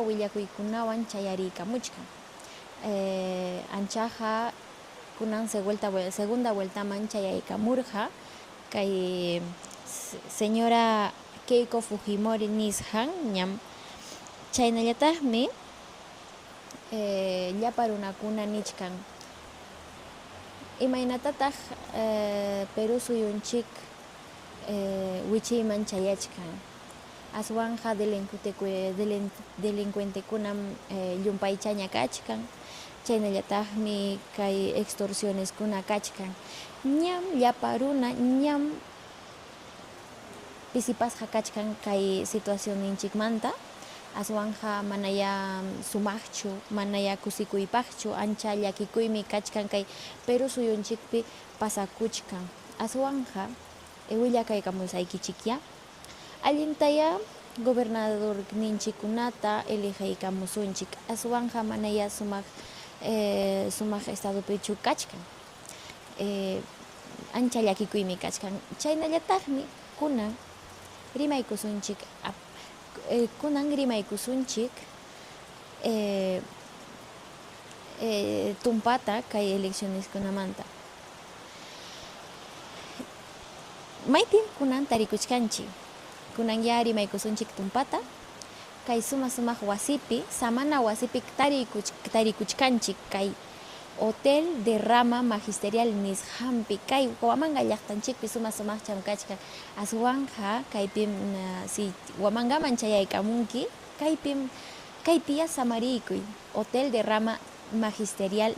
Willakuykunawan chayariykamuchkan. Anchaqa kunan segunda vueltaman chayaykamurqa kay señora Keiko Fujimori nisqan ñam. Chaynallataqmi llapa runakuna nichkan imaynatataq Perú suyunchik wichiyman chayachkan, aswanqa delincuentekunam llumpaychaña kachkan, chaynallataqmi kay extorsioneskuna kachkan, ñam llapa runa ñam pisipasqa kachkan kay situacionninchikmanta, aswanqa manayá sumaqchu, manayá kusikuypaqchu, ancha llakikuymi kachkan kay Perú suyunchikpi pasakuchkan, aswanqa willakaykamusaykichikyá, allintayá gobernadorninchikkunata elijaykamusunchik, aswanqa manayá sumaq sumaq estadopichu kachkan, ancha llakikuymi kachkan, chaynallataqmi kunan rimaykusunchik kunan rimaykusunchik tumpata kay eleccioneskunamanta. Maypim kunan tarikuchkanchik, kunan ya rimaykusunchik tumpata kay suma sumaq wasipi, samana wasipi tarikuchkanchik kay Hotel de Rama Magisterial nisqanpi, kay Huamanga llaqtanchikpi suma sumaqcham kachkan, aswanqa kaypim si Huamangaman chayaykamunki, kaypim kaypiya samariykuy Hotel de Rama Magisterial.